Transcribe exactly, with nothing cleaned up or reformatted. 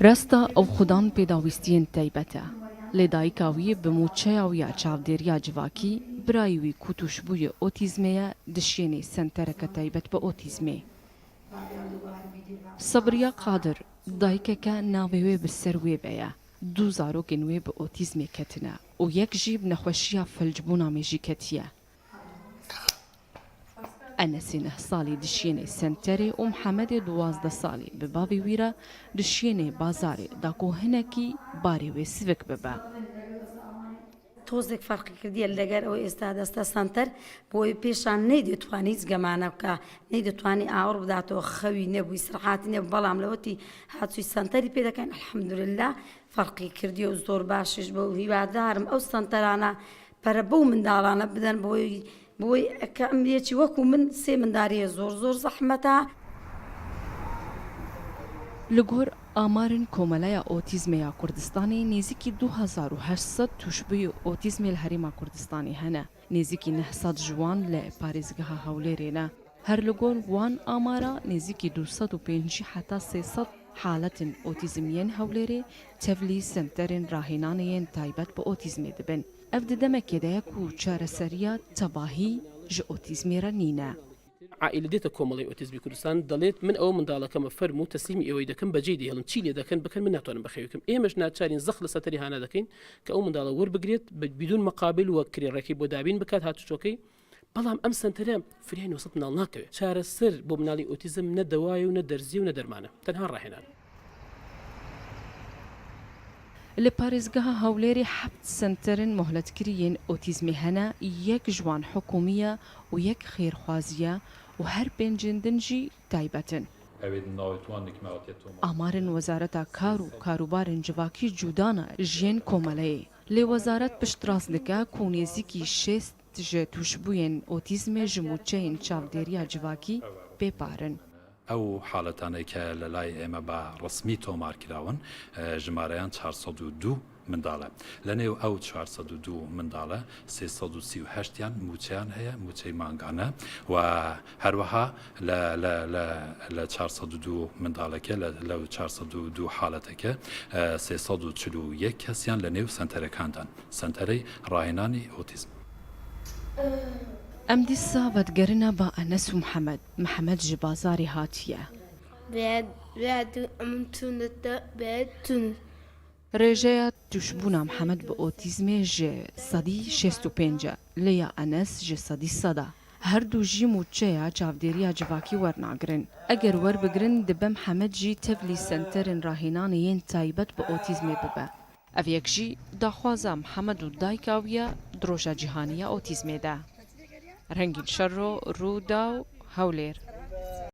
Rasta ew xudan pêdawîstiyên taybet e. Lê dayika wî bi mûçeya wî ya çavdêriya civakî, birayê wî ku tûşbûyê otîzmê ye, dişiyênê sentereke taybet bi otîzmê. Sabriya Qadir, dayikeke navê wê bi ser wê ve ye. Du zarokên wê bi otîzmê ketine û yek jî bi nexweşiya felcbûna mêjî ketiye. Enesê neh salî dişiyênê senterê û Mihemedê duwazdeh salî bi bavê wî re dişiyênê bazarê da ku hinekî barê wê sivik bibe. تۆزێک فەرقی کردیە لەگەر ئەو ئێستا دەستە سەنتەر بۆی پێشان نەیدەتوانی هیچ گەمانە بکە، نەیدەتوانی ئاوڕ بداتەوە، خەوی نەبووی، سرحاتی نەبوو، بەڵام لەوەتی هاتووی سەنتەری پێ دەکەین، الحەمدوللا فەرقی کردیە و زۆر باشیش بوو. هیوادارم ئەو سەنتەرانە پەرە بەو منداڵانە بدەن بۆی بۆی کە ئەم یەکی وەکو من سێ منداریە زۆر زۆر زەحمەتە. Li gor amarin Komeleya Otîzmê ya Kurdistanê, nêzîkî du hezar û heşt sed tûşbûyî otîzmê li Herêma Kurdistanê hene. Nêzîkî neh sed ji wan li parêzgeha Hewlêrê ne. Her li gor wan amara, nêzîkî du sed û pêncî heta sê sed haletên otîzm yên Hewlêrê tevlî senterên rahênanê yên taybet bi otîzmê dibin. Ev di demekê de ye ku çareseriya tevahî ji otîzmê re nîne. عائلە دێتە کۆمەڵی ئۆتیزمی کوردستان، دەڵێت: من ئەوە منداڵەکەمە، فەرموو تەسلیمی ئێوەی دەکەم، بەجێی دەهێڵن، چی لێ دەکەن بکەن، من ناتوانم بەخێوی بکەم. ئێمەش ناچارین زەخت لە سەتەری هانا دەکەین کە ئەو منداڵە وەربگرێت، بە، بدون مقابل، وە کرێڕێکی بۆ دابین بکات هاتوچۆکەی. بەڵام ئەم سەنتەرە فریای نۆ سەد منداڵ ناکەوێت. چارەسەر بۆ مناڵی ئۆتیزم نە دەوایە و نە دەرزیە و نە دەرمانە، تەنها ڕاهێنان. Li parêzgeha Hewlêrê heft senterên mohlêtkirî yên otîzmê hene, yek ji wan hikûmî ye û yek xêrxwazî ye û her pêncên din jî taybet in. Amarên Wezareta Kar û Karûbarên Civakî cuda ne ji yên komeleyê. Lê wezaret piştrast dike ku nêzîkî şêst ji tûşbûyên otîzmê ji mûçeyên çavdêriya civakî bêpar in. ئەو حاڵەتانەی کە لە لای ئێمە بە ڕسمی تۆمار کراون، ژمارەیان چوار سەد و دوو منداڵە. لە نێو ئەو چوار سەد و دوو منداڵە، سێ سەد و سی و هەشت یان موچەیان هەیە، موچەی مانگانە، و هەروەها لە، لە، لە، لە چوار سەد و دوو منداڵەکە، لە، لەو چوار سەد و دوو حاڵەتەکە، سێ سەد و چل و یەک کەسیان لە نێو سەنتەرەکاندان، سەنتەرەی ڕاهێنانی ئۆتیزم. Em dîsa vedigerine ba Enes û Mihemed. Mihemed ji bazarê hatiye. Rêjeya tûşbûna Mihemed bi otîzmê ji sedî şêst û pênc e, lê ya Enes ji sedî sed e. Her du jî mûçeya çavdêriya civakî wernagirin. Eger werbigirin, dibe Mihemed jî tevlî senterên rahênanê yên taybet bi otîzmê bibe. Ev yek jî daxwaza Mihemed û dayika wî ye di Roja Cîhanî ya Otîzmê de. Rengîn Şerro, Rûdaw, Hewlêr.